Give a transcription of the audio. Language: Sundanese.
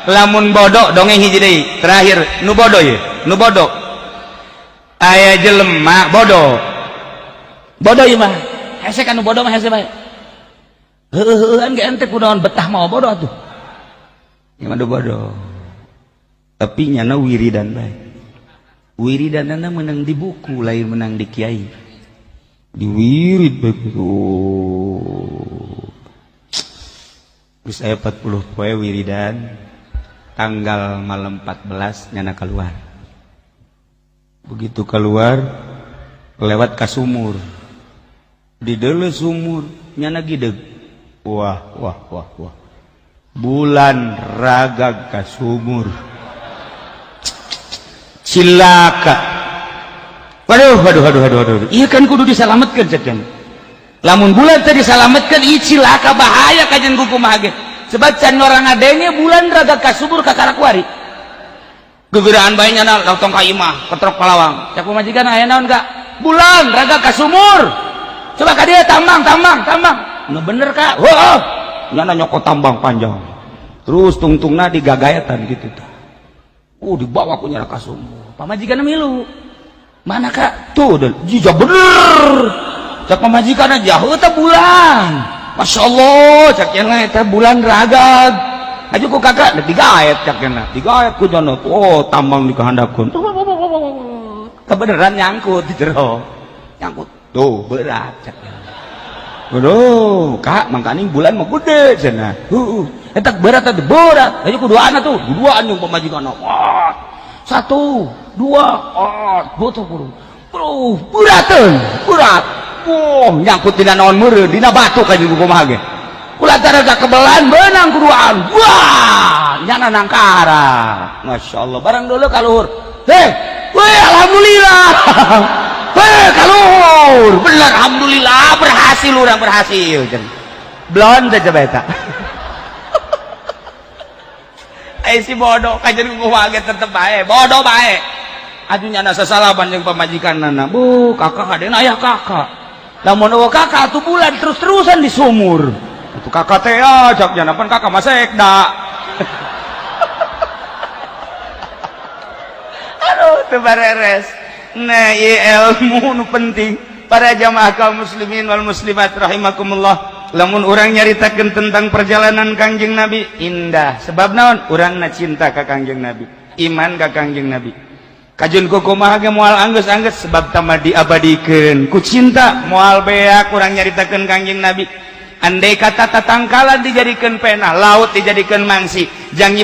Lamun bodoh dongeng hiji deui terakhir nu bodoh ye, nu bodoh. Aya jelema bodoh. Bodoh ieu mah. Hese kan nu bodoh mah hese bae. Heueuh-heueuhan ge ente kunaon betah mau bodoh atuh. Ieu mah bodoh. Tapi nyana wiridan bae. Wiridanana menang di buku lain menang di kiai. Diwirid bae gitu. Geus aya 40 poe wiridan, tanggal malam 14 nyana keluar. Begitu keluar lewat ka sumur. Di deuleu sumur nyana gideg. Wah wah wah wah. Bulan ragag ka sumur. Cilaka. Waduh waduh waduh waduh waduh. Ieu kan kudu disalametkeun cek. Lamun bulan tadi disalametkeun ieu cilaka bahaya kajian kumaha ge. Sebab can orang ngadenge bulan raga ka sumur ka karakuari. Gegeraan bae nyana langsung ka imah, ketrok palawang. Cak pamajikan aya naon Kak? Bulan raga ka sumur. Coba ka dieu tambang tambang tambang. Nu bener Kak. Heuh. Nyana nyokot tambang panjang. Terus tungtungna digagaetan gitu tah. Dibawa ku nyana ka sumur. Pamajikan milu. Mana Kak? Tuh, jija bener. Cak pamajikan jauh teh bulan. Masya Allah, cak yang eta bulan ragag. Aju ku kakak digaet cak yang digaet ku jono. Oh, tambang dikehandapkeun. Kebeneran nyangkut di jero. Nyangkut. Tuh, berat cak yang. Waduh, Kak, mangkaning bulan mah gede cenah. Heeh. Eta berat atuh, berat. Aju ku duaan atuh, duaan jeung pamajikan. Wah. Satu, dua, oh, butuh buru. Bro, berateun, berat. Oh, nyangkut dina naon meureun, dina batu ka jeung kumaha ge. Kulantaran kebelan beunang kuduaan. Wah, nyana nangkara. Masya Allah, barang dulu kaluhur. Hei, weh, alhamdulillah. Hei, kaluhur. Bener, alhamdulillah berhasil urang berhasil. Blon saja eta. Eh si bodoh kajian kumaha ge tetep bae, bodoh bae. Atuh nyana sasalaman jeung pamajikanna. Bu, kakak hadena aya kakak. Lamun eueuh kakak atuh bulan terus-terusan di sumur. Atuh kakak teh cak nyana pan kakak mah sekda. Aduh teu bareres. Nah, ieu ilmu nu penting para jamaah kaum muslimin wal muslimat rahimakumullah. Lamun urang nyaritakeun tentang perjalanan Kangjeng Nabi indah. Sebab naon? Urangna cinta ka Kangjeng Nabi, iman ka Kangjeng Nabi. Kajun kumaha ge moal anggeus-anggeus sebab tama diabadikeun ku cinta moal beak urang nyaritakeun Kangjeng Nabi. Andai kata tatangkalan dijadikeun pena, laut dijadikeun mangsi, jangi